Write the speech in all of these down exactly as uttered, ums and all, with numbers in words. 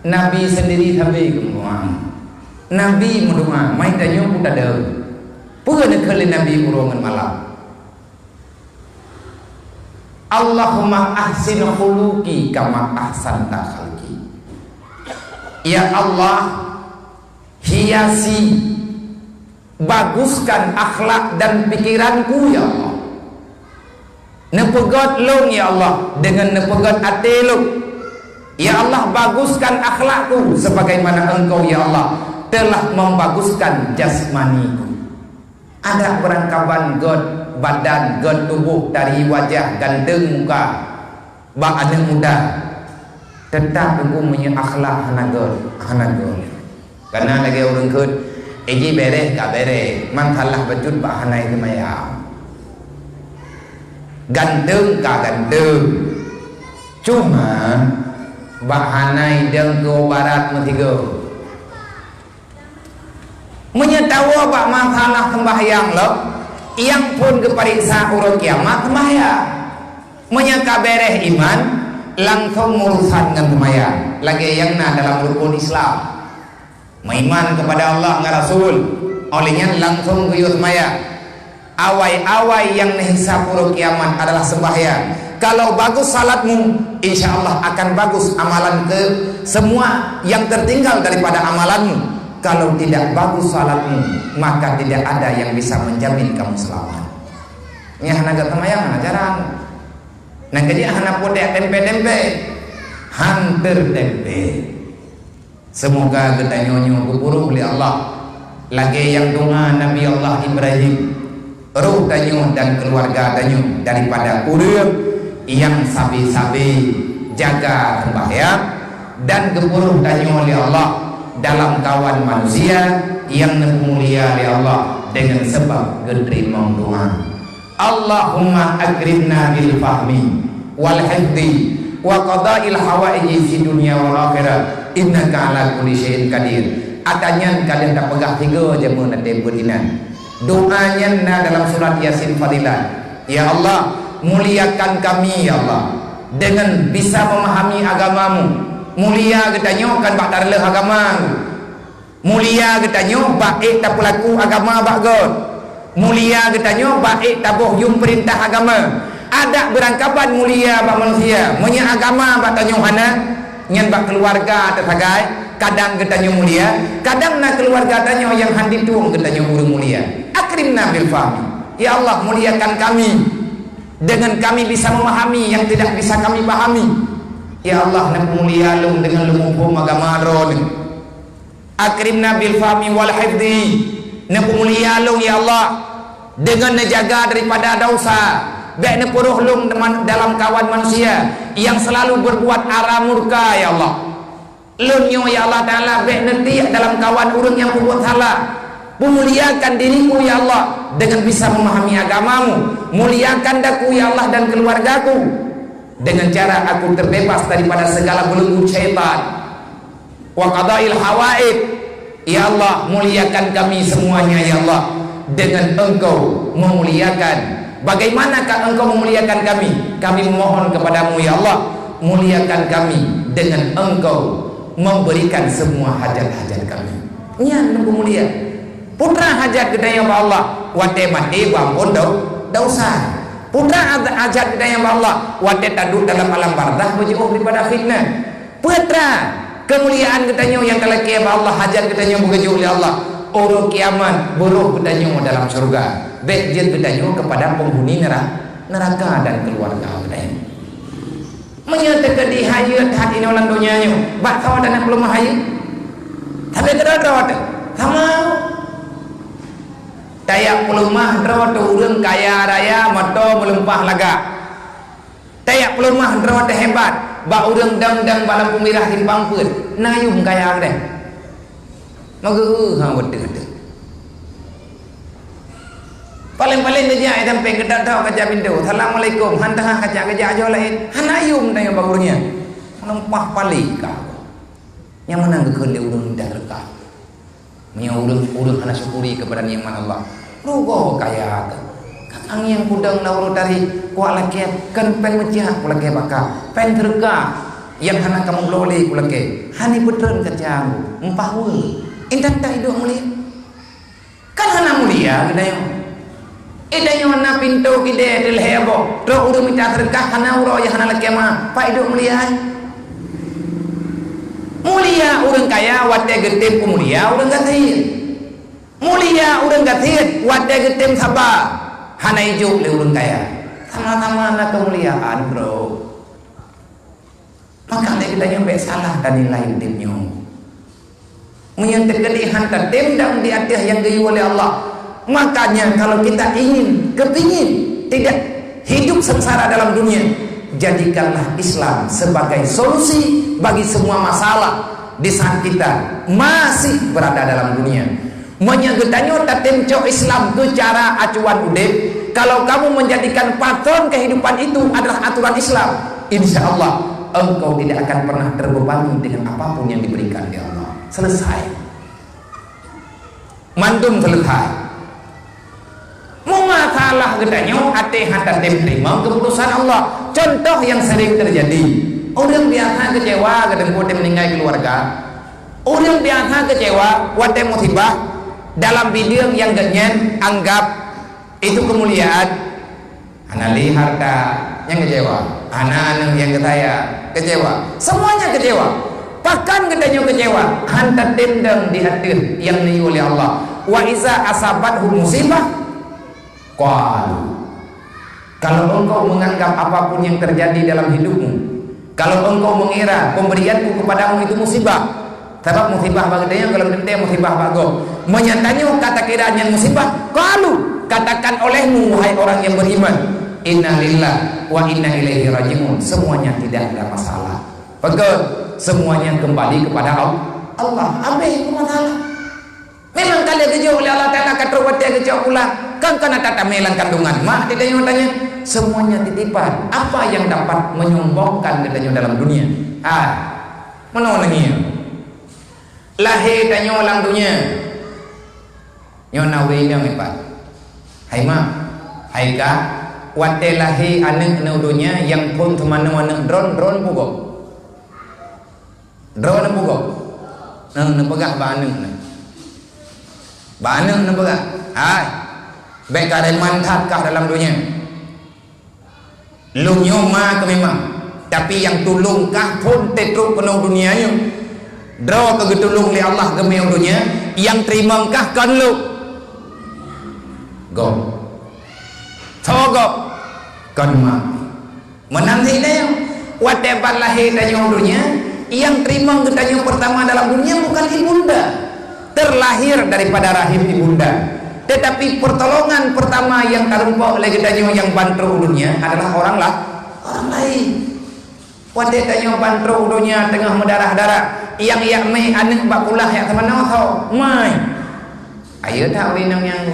Nabi sendiri sabe geumeudoa. Nabi meudoa, mai tanyoe peue tadong. Peue neukheun lé Nabi uroe ngon malam? "Allahumma ahsin khuluqi kama ahsanta khalqi." Ya Allah, hiasi, baguskan akhlak dan pikiranku, ya Allah. Neupeugét lôn, ya Allah, deungon neupeugét até lôn. Ya Allah, baguskan akhlakku sebagaimana Engkau, ya Allah, telah membaguskan jasmaniku. Adak beurangkaban gét badan, gét tuboh, dari wajah, ganteng muka, bak aneuk muda, teutap teungku meunyoe akhlak hana gét, hana gét. Kana lagée ureuëng kheun, "Iji bereh ka bereh, man salah bacut bak hana seumayang. Ganteng ka ganteng, cuma bak hana idong keu barat meusigoe." Meunyoe tawoe bak masalah sembahyang lom, nyang phon geupareksa uroe kiamat sembahyang. Meunyoe ka bereh iman, langsong meurusan ngon sembahyang, lagée nyang na dalam rukun Islam. Meuiman kepada Allah ngon Rasul, óh lheueh nyan langsong geuyue sembahyang. Awai-awai nyang neuhisab uroe kiamat adalah sembahyang. Kalau bagus salatmu, insya Allah akan bagus amalan ke semua yang tertinggal daripada amalanmu. Kalau tidak bagus salatmu, maka tidak ada yang bisa menjamin kamu selamat. Nyang hana gét sembahyang hana jarang. Nyang keujih hana putéh tempe-tempe, hanter tempe. Semoga geutanyoe nyoe geupuruh lé Allah, lagée nyang doa Nabi Allah Ibrahim, roh tanyoe dan keuluwarga tanyoe daripada ureuëng nyang sabe-sabe jaga sembahyang, dan geupuruh tanyoe lé Allah dalam kawan manusia nyang neupeumulia lé Allah deungon sabab geuteurimong doa. Allahumma akrimna bil fahmi wal hifdzi wa qadail hawaiji fid dunya wal akhirah, innaka ala kulli syai'in qadir. Ata nyan ka lheueh tapeugah tiga jameun até buet inan. Doa nyan na dalam surat Yasin Fadilah. Ya Allah, muliakan kami, ya Allah, dengan bisa memahami agamamu. Mulia geutanyoe kan bak tareuloh agama. Mulia geutanyoe bak ék tapeulaku agama bak göt. Mulia geutanyoe bak ék taboh yuem peurintah agama. Adak beurangkaban mulia bak manusia. Meunyoe agama bak tanyoe hana, nyan bak keuluwarga teusagai, kadang geutanyoe mulia, kadang na keuluwarga tanyoe nyang han ditueng geutanyoe ureuëng mulia. Akrimna bil fahmi. Ya Allah, muliakan kami dengan kami bisa memahami yang tidak bisa kami pahami. Ya Allah, neupeumulia lôn dengan lôn muphom agama Droeneuh. Akrimna bil fahmi wal hifdzi. Neupeumulia lôn, ya Allah, deungon neujaga daripada dosa. Bék neupuroh lôn dalam kawan manusia nyang seulalu beurbuat ara murka, ya Allah. Lôn nyoe, ya Allah Taala, bék neutiek dalam kawan ureuëng nyang peubuet salah. Peumuliakan diriku, ya Allah, deungon bisa memahami agamamu. Muliakan daku, ya Allah, dan keuluwargaku, deungon cara aku teubeubaih daripada segala beuleugu syaitan. Wa qadail hawaid. Ya Allah, muliakan kami semuanya, ya Allah, dengan Engkau memuliakan. Bagaimanakah Engkau memuliakan kami? Kami memohon kepadamu, ya Allah, muliakan kami dengan Engkau memberikan semua hajat-hajat kami. Nyan Engkau mulia. Putra hajat geutanyoe bak Allah, watée maté beuampon dau-, dosa. Putra hajat geutanyoe bak Allah, watée taduek dalam alam barzakh beujiôh daripada fitnah. Peue teuma keumuliaan geutanyoe nyang talakée bak Allah, hajat geutanyoe beugeujok lé Allah. Uroe kiamat, beuroh geutanyoe dalam syeuruga. Bék jeuet geutanyoe keupada peunghuni neura-, neuraka dan keuluwarga geutanyoe. Meunyoe teukeudi hayeu that inoe lam donya nyoe, bak saboh dan peuleumah hayeu. Tapi keudroe-droe teuh, sama. Tajak peuleumah droe teuh ureuëng kaya raya, moto meulimpah lagak. Tajak peuleumah droe teuh hebat, bak ureuëng dang-dang bak lampôh mirah simpang peuet, na yuem kaya keudeh. Meugeue ha beuteuh-beuteuh. Paléng-paléng geujak sampoe geutok-tok kaca pintoe, "Assalamualaikum." Han teuhah kaca geujak ajoe laén, hana yuem tanyoe bak ureuëng nyan. Meulimpah paleng ka. Nyang meunan geukheun lé ureuëng intat reuka. Meunyoe ureuëng, ureuëng hana syukuri keupada nikmat Allah, rugoe kaya teuh. Ka angieng kudong na uroe tari, kuak lakée, kon péng meucah kulakée baka, péng seudeukah. Nyang hana kamoe bloe lé kulakée, hana peutreun kaca anggô, meupaweue. Intan that iduek mulia. Kan hana mulia geutanyoe. Eh, tanyoe na pintoe keudè teuh lhèe boh. Trok ureueng mita seudeukah hana uroe, nyang hana lakée ma. Pat iduek mulia, hai? Mulia ureueng kaya watée geutem peumulia ureueng gasien. Mulia ureueng gasien watée geutem saba, hana ijok lé ureueng kaya. Sama-sama na keumuliaan, bro. Maka lé geutanyoe bék salah tanilai udeb nyoe. Meunyoe teukeudi han tatem dang di ateueh nyang geuyue lé Allah. Makanya kalau kita ingin, kepingin tidak hidup sengsara dalam dunia, jadikanlah Islam sebagai solusi bagi semua masalah di saat kita masih berada dalam dunia. Meunyoe geutanyoe tatem cok Islam keu cara acuan udeb, kalau kamu menjadikan patron kehidupan itu adalah aturan Islam, insya Allah engkau tidak akan pernah terbebani dengan apapun yang diberikan oleh Allah. Selesai. Mandum selesai. Meumasalah geutanyoe até han tatem teurimong keuputusan Allah. Contoh nyang sering terjadi, ureueng biasa kecewa geutanyoe watée meuninggai keuluwarga. Ureueng biasa kecewa watée musibah dalam bideueng nyang geuhnyan anggab itu keumuliaan. Hana lé hareuta, nyan kecewa. Hana aneuk nyang geusayang, kecewa. Semuanya kecewa. Pakon geutanyoe kecewa? Han tatem dang di ateueh nyang neuyue lé Allah. Wa iza asabathum musibah, qalu. Kalau engkau menganggap apapun yang terjadi dalam hidupmu, kalau engkau mengira pemberianku kepadamu itu musibah, sabab musibah bak geutanyoe gohlom teuntée musibah bak gob. Meunyoe tanyoe ka takira nyan musibah, qalu, katakan olehmu, wahai orang yang beriman, "Inna lillahi wa inna ilaihi raji'un." Semuanya tidak ada masalah. Pakon? Semuanya kembali kepada Al-, Allah. Habéh masalah. Memang ka lheueh geujok lé Allah Taala ka trok watée geucok pulang. Kan, kan ata tamé lam kandungan mak di tanyoe tanya. Semuanya titipan. Apa yang dapat menyombongkan geutanyoe dalam dunia? Hai, meunoe lagée nyoe. Lahé tanyoe lam dunia. Nyoe na ureueng inong ipat. Hai mak, hai kak, watée lahé aneuk neu dunia nyang phon teumanoe aneuk droe, droe peugah. Droe neupeugah. Neuh, neupeugah bak aneuk neuh. Bak aneuk neupeugah, "Hai, bék kareman that kah dalam donya. Lôn nyoe ma keu memang, tapi nyang tulông kah phon teuh trok keunoe donya nyoe. Droe keu geutulông lé Allah geumé u donya, nyang teurimong kah kon lôn." Gob. Soe gob? Kon mak. Meunan cit tanyoe, watée ban lahé tanyoe u donya, nyang teurimong geutanyoe peurtama dalam dunia bukan ibunda, terlahir daripada rahim ibunda. Tetapi pertolongan pertama nyang tarumpok lé geutanyoe nyang ban trok u donya adalah orang la-, orang laén. Watée tanyoe ban trok u donya teungoh meudarah-darah, nyang jak mé aneuk bak kulah jak teumanoe soe? Mai. Ayo that ureueng inong nyang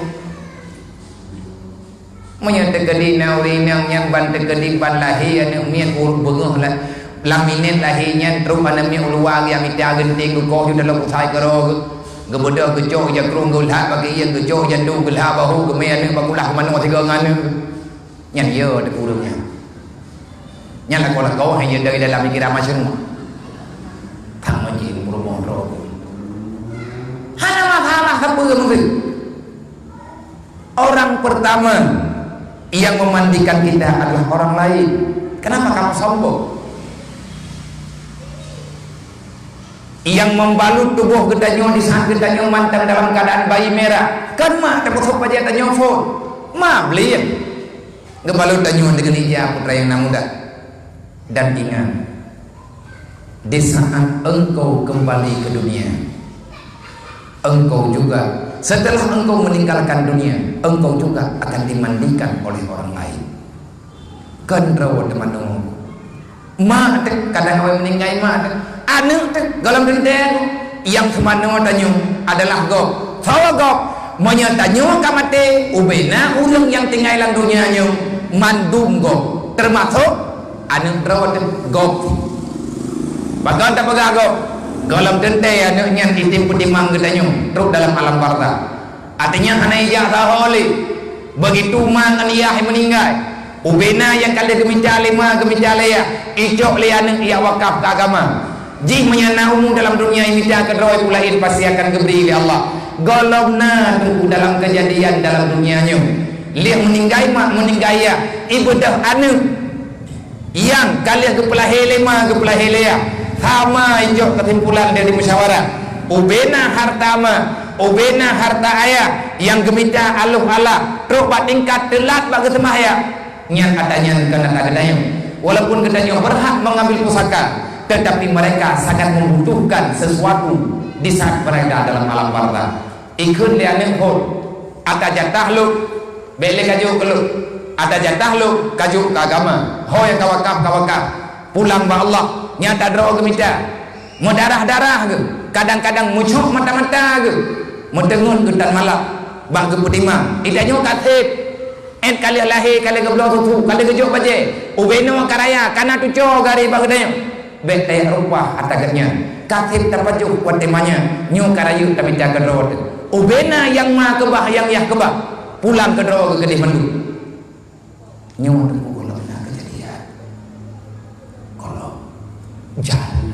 Meunyoe teukeudi na ureueng inong nyang ban teukeudi ban lahé aneuk miet ureueng beungoh la-, lam minét lahé nyan trok aneuk miet u luwa geujak mita geunteng geukoh ju dalam usai keudroe geu-, geubeudôh geucok ija krueng geulhat bak keuieng geucok ija du geulhat bahu geumé aneuk bak kulah manoe sigoe ngon aneuk. Nyan yo teuh ureueng nyan. Nyan lakoe-lakoe hai nyan dari dalam pikiran masyarakat. Tang meuji peurumoh droe. Hana masalah sapeue meusti. Orang pertama yang memandikan kita adalah orang lain. Kenapa kamu sombong? Yang membalut tubuh geutanyoe di saat geutanyoe mantong dalam keadaan bayi merah, kan mak teupeusok bajée tanyoe phon. Ma blieng. Geubalut tanyoe deungon ija putra nyang na muda. Dan ingat, di saat engkau kembali ke dunia, engkau juga, setelah engkau meninggalkan dunia, engkau juga akan dimandikan oleh orang lain. Kon droe teumanoe. Mak teuh, kadang awai meuninggai mak teuh. Aneuk teuh, gohlom teuntée. Nyang teumanoe tanyoe adalah gob. Soe gob? Meunyoe tanyoe ka maté, ubena ureueng nyang tinggai lam donya nyoe mandum gob, teumasok aneuk droe teuh gob. Pakon tapeugah gob? Gohlom teuntée aneuk nyan item peutimang geutanyoe trok dalam alam barzakh. Até nyan hana ijak sahoe lé. Begitu ma ngon yah meuninggai, Ubena nyang ka lheueh geumita lé ma, geumita lé yah, icok lé aneuk ijak wakaf keu agama. Jih meunyo na umu dalam dunia imita keudroe peue laén pasti akan geubri lé Allah. Gohlom na teungku dalam keujadian dalam dunia nyoe. Lheueh meuninggai mak, meuninggai yah, ibeudôh aneuk nyang ka lheueh geupeulahé lé ma, geupeulahé lé yah. Sama icok keusimpulan dari musyawarah. Ubena harta ma, ubena harta ayah nyang geumita aloh alah, trok bak tingkat teulat bak geuseumah yah. Nyan ata nyan keunan ata geutanyoe. Walaupun geutanyoe berhak mengambil pusaka, tetapi mereka sangat membutuhkan sesuatu di saat mereka dalam alam barzakh. Ikheun lé aneuk phon, ata jatah lôn, bék lé kajok keu lôn. Ata jatah lôn kajok keu agama. Ho nyang ka wakaf, ka wakaf. Pulang bak Allah, nyata droe geumita. Meudarah-darah geuh, kadang-kadang meucok mata-mata geuh. Meuteungeut geuh tan malak, bak geupeutimang. Ita nyoe ka sép. Ét ka lheueh lahé, ka lheueh geubloe susu, ka lheueh geujok bajée. Ubena ka raya, ka na tuco gari bak geutanyoe. Bék tayah rupa ata geuh nyan. Ka sép tapajoh watée manyang, nyoe ka rayeuk tamita keudroe teuh. Ubena nyang ma keubah, nyang yah keubah. Pulang keudroe geuh keudeh mandum. Nyoe teungku gohlom na keujadian. Gohlom. Jalan.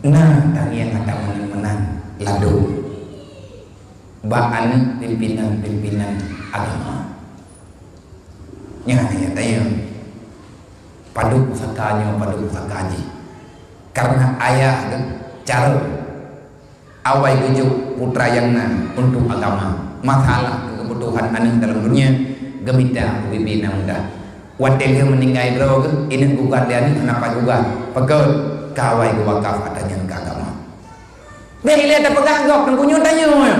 Na tangieng ata meunan-meunan ladôm. Bak aneuk pimpinan-pimpinan agama. Nyan nyang tanyong, padub pusaka nyoe, padub pusaka jih. Karena ayah geuh cara awai geujok putra nyang na untuk agama. Masalah keubutuhan aneuk dalam dunia, geumita ubit-ubit na mudah. Watée lheueh meuninggai droe geuh, ineuk gugat lé aneuk hana pat gugat. Pakon? Ka awai geuwakaf ata nyan keu agama. Bék ilée tapeugah gob, teungku nyoe tanyoe.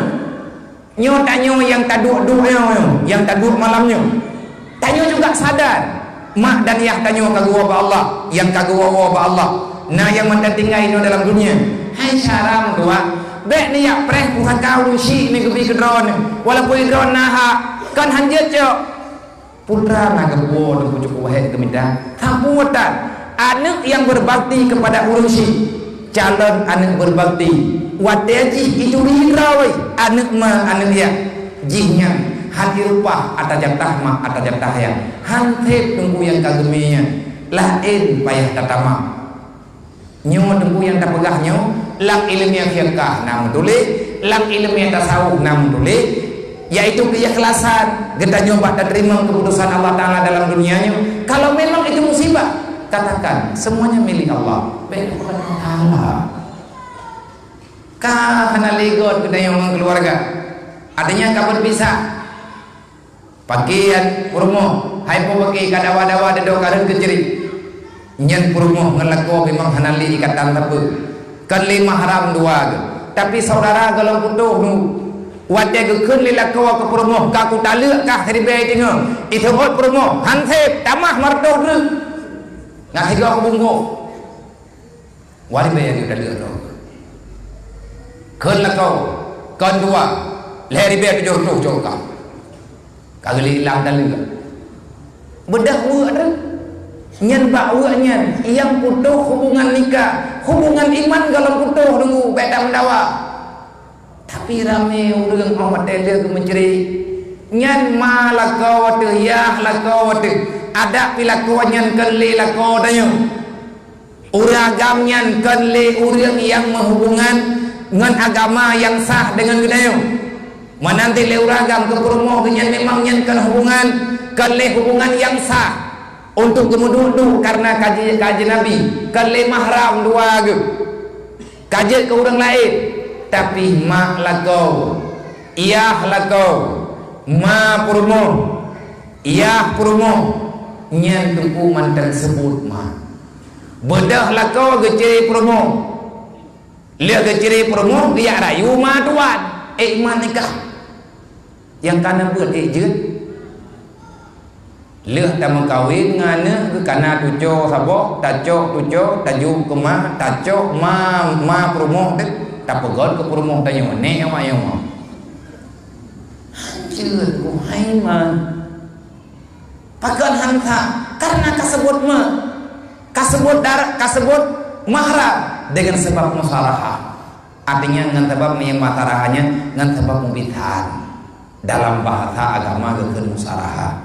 Nyoe tanyoe nyang taduek-duek nyoe, nyang taduek malam nyoe. Tanyoe juga sadar, mak dan yah tanyoe ka geuwoe bak Allah, nyang ka geuwoe-woe bak Allah. Na nyang mantong tinggai inoe dalam dunia. Hai syara meutuah, bék neujak preh pusaka ureuëng syik neugeubri keu droeneuh, walaupun droeneuh na hak, kon hanjeuet cok. Putra na geuwoe teungku cukup wahé geumita. Sapeue tan, aneuk nyang berbakti kepada ureuëng syik, calon aneuk berbakti. Watée jih ituri droe, aneuk ma, aneuk yah. Jih nyan hana rupa ata jatah ma, ata jatah yah. Han sép teungku nyang ka geumé nyan. Laén payah tatamah. Nyoe teungku nyang tapeugah nyoe, lam ileumèe fiqah na meutuléh, lam ileumèe tasawuf na meutuléh, yaitu keikhlasan geutanyoe bak tateurimong keuputusan Allah Taala dalam dunia nyoe. Kalau memang itu musibah, katakan semuanya milik Allah. Bék Allah Taala. Ka hana lé göt geutanyoe ngon keuluwarga. Artinya ka beupisah. Pakaian peurumoh, hai po pakè ka dawa-dawa deudok kareueng keucri. Nyan peurumoh ngon lakoe memang hana lé ikatan sapeue. Kon lé mahram dua geuh. Tapi saudara gohlom putôh nu. Watèe geukheun lé lakoe keu peurumoh, ka kutaleuek kah siribèe teungoh. Iseuôt peurumoh, han sép, tamah meureutoh treuk. Ngat sigoe bungkôh. Wari bèe nyang geudaleuek droe. Kheun lakoe, kon dua, lhèe ribèe tujoh reutôh cok kah. Ka geulheueh ilang daleuek. Beudôh weuek treuk. Nyan bak weuek nyan, nyang putôh hubungan nikah, hubungan iman gohlom putôh deungoe bèk tameudawa. Tapi ramè ureueng 'oh watèe lheueh geumeucre. Nyan ma lakoe teuh, yah lakoe teuh. Adak pih lakoe nyan kon lé lakoe tanyoe. Ureueng agam nyan kon lé ureueng nyang meuhubungan ngon agama nyang sah deungon geutanyoe. Meunan cit lé ureueng agam keu peurumoh geuh nyan memang nyan kon hubungan, kon lé hubungan nyang sah untuk geumeuduek-duek kareuna kaji-, kaji Nabi, kon lé mahram dua geuh. Ka jeuet keu ureueng laén, tapi mak lakoe, yah lakoe, ma peurumoh, yah peurumoh, nyan teungku mantong seubut ma. Beudôh lakoe geucre peurumoh. Lheueh geucre peurumoh, geujak rayu ma tuan, ék ma nikah. Nyang ka na beuet ék jeuet. Lheueh tameukawen ngon aneuk geuh ka na tuco saboh, tacok tuco, tajok keu ma, tacok ma, ma peurumoh teuh, tapeugöt keu peurumoh tanyoe, "Nèk awak nyoe ma." Han jeuet, keuhai ma. Pakon han that? Karena ka seubut ma. Ka seubut dar-, ka seubut mahram dengan sebab musarahah. Artinya ngon sabab meunyoe musarahah nyan ngon sabab mubithan. Dalam bahasa agama geukheun musarahah.